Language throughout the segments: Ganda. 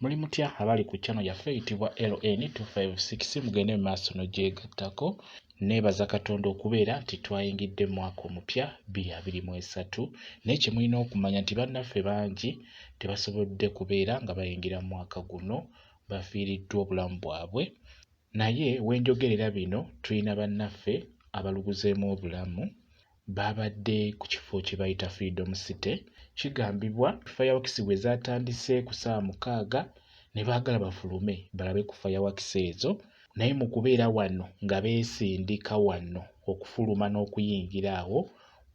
Muli mutya abali ku channel yaffe eyitibwa LN256 mugende mu maaso n'ogyegattako. Neebaza Katonda okubeera nti twayingidde mu mwaka omupya 2023 naye kye mulina okumanya nti bannaffe bangi tebasobodde kubeera nga bayingira mu mwaka guno bafiiriddwa obulamu bwabwe naye we njogerera bino tulina bannaffe abaluguzeemu obulamu Baabadde ku kifo kye bayita Freedom City. Kigambibwa fireworks bwe zaatandise ku ssaawa 6 ne baagala bafulume balabe ku fireworks ezo naye mu kubeera wano nga beesindika wano okufuluma n'okuyingira awo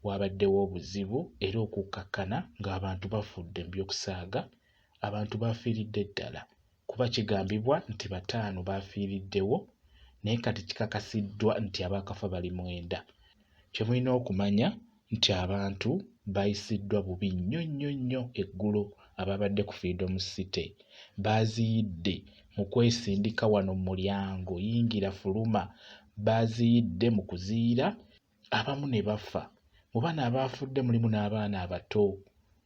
waabaddewo obuzibu era okukkakkana ng'abantu bafudde mu by'okusaaga abantu baafiiridde ddala kuba kigambibwa nti bataano baafiiriddewo naye kati kikakasiddwa nti abaakafa bali mwenda. Kye mulina okumanya nti abantu baayisiddwa bubi nnyo nnyo nnyo eggulo abaabadde ku Freedom City. Baaziyidde mu kwesindika wano mu mulyango yingira fuluma, baaziyidde mu kuziyira abamu ne bafa. Mu bano abaafudde mulimu n'abaana abato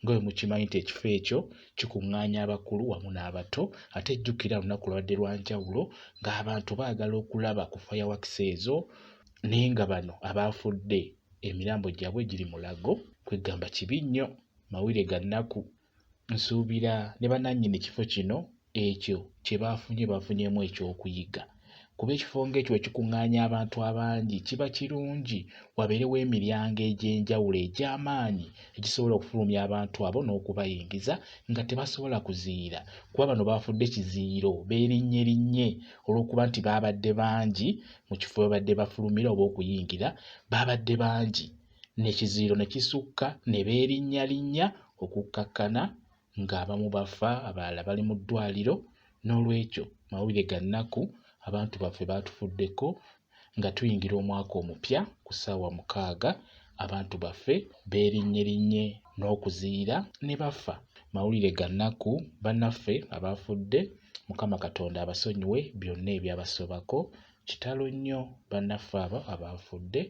nga bwe mukimanyi nti ekifo ekyo kikuŋŋaanya abakulu wamu n'abato ate jjukira olunaku lwabadde lwa njawulo ng'abantu baagala okulaba ku fireworks ezo naye nga bano abaafudde emirambo gyabwe giri Mulago kweggamba kibi nnyo mawulire ga nnaku. Nsuubira ne bannannyini kifo kino ekyo kye baafunye bafunyemu eky'okuyiga kuba ekifo ng'ekyo bwe kikuŋŋaanya abantu abangi kiba kirungi wabeerewo emiryango egy'enjawulo egy'amaanyi egisobola okufulumya abantu abo n'okubayingiza nga tebasobola kuziyira kuba bano baafudde kiziyiro beerinnyerinnye olw'okuba nti baabadde bangi mu kifo we babadde bafulumira oba okuyingira baabadde bangi n'ekiziyiro ne kisukka ne beerinnyalinnya okukkakkana ng'abamu bafa abalala bali mu ddwaliro n'olwekyo mawulire ga nnaku abantu baffe baatufuddeko nga tuyingira omwaka omupya ku ssaawa 6 abantu baffe beerinnyerinnye n'okuziyira ne bafa. Mawulire ga nnaku bannaffe abaafudde Mukama Katonda abasonyiwe byonna ebyabasobako. Kitalo nnyo bannaffe abo abaafudde.